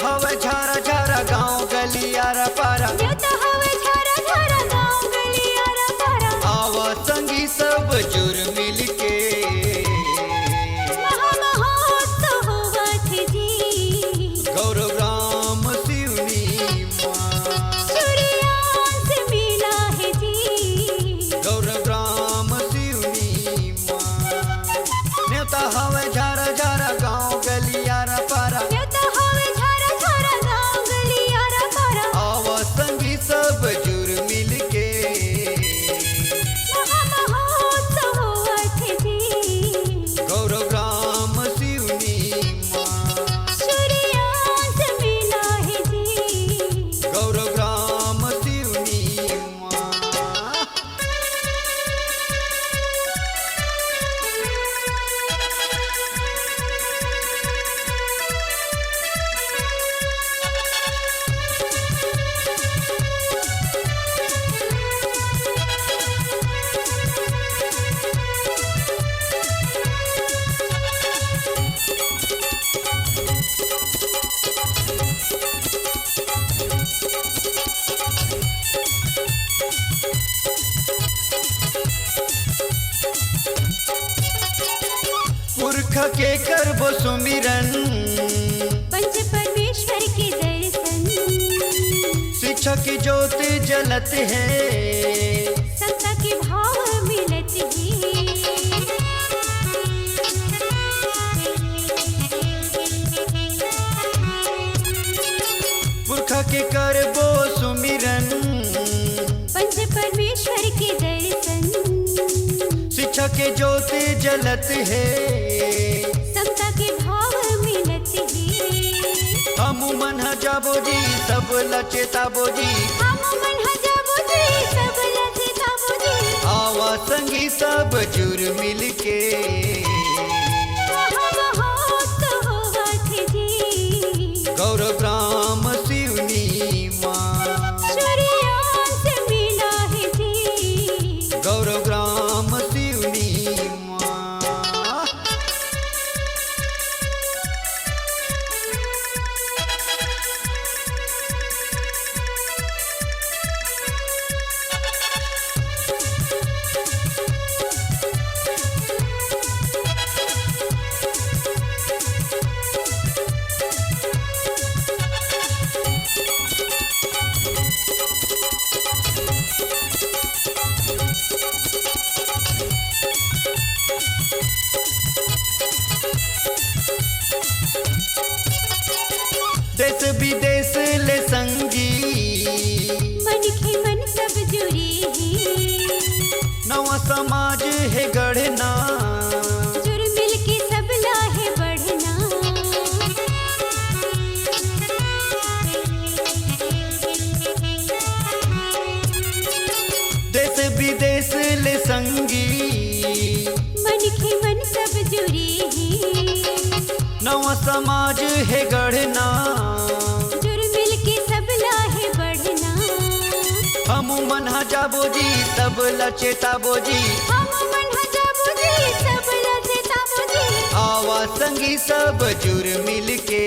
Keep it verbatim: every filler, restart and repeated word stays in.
हवे झारा झारा गाँव गलियारा पारा। नेवता हवे झारा झारा गाँव गलियारा पारा। आवा संगी सब जुर मिल के। महा महोत्सव होवत हे जी। गौरव ग्राम सिवनी माँ। सूर्यांश मिला हे जी। गौरव ग्राम सिवनी माँ। नेवता हवे झारा झारा गाँव गलियारा पारा। नेवता हवे झारा झारा गाँव गलियारा पारा। आवा संगी सब जुर मिल के। महा महोत्सव होवत हे जी। गौरव ग्राम सिवनी माँ। सूर्यांश मिला हे जी। गौरव ग्राम सिवनी माँ। पुरखा के करबो सुमिरन। पंच परमेश्वर के दर्शन। शिक्षा की ज्योत जलत हे। समता के भाव मिलत हे। पुरखा के करबो सुमिरन। पंच परमेश्वर के दर्शन। शिक्षा के ज्योत जलत हे। समता के भाव मिलत हे। हमू मन ह जाबो जी, सब ल चेताबो जी। हमू मन ह जाबो जी, सब ल चेताबो जी। आवा संगी सब जुर मिल के। महा महोत्सव होवत हे जी। गौरव ग्राम सिवनी माँ। सूर्यांश मिला हे जी। गौरव ग्राम सिवनी माँ। देश विदेश ले संगी। मनखे मन सब जुरे हे। नवा समाज हे गढ़ना। जुर मिल के सब ला हे बढ़ना। देश विदेश ले संगी। मनखे मन सब जुरे हे। नवा समाज हे गढ़ना। जुर मिल के सब ला हे बढ़ना। हमू मन ह जाबो जी, सब ल चेताबो जी। हमू मन ह जाबो जी, सब ल चेताबो जी। आवा संगी सब जुर मिल के।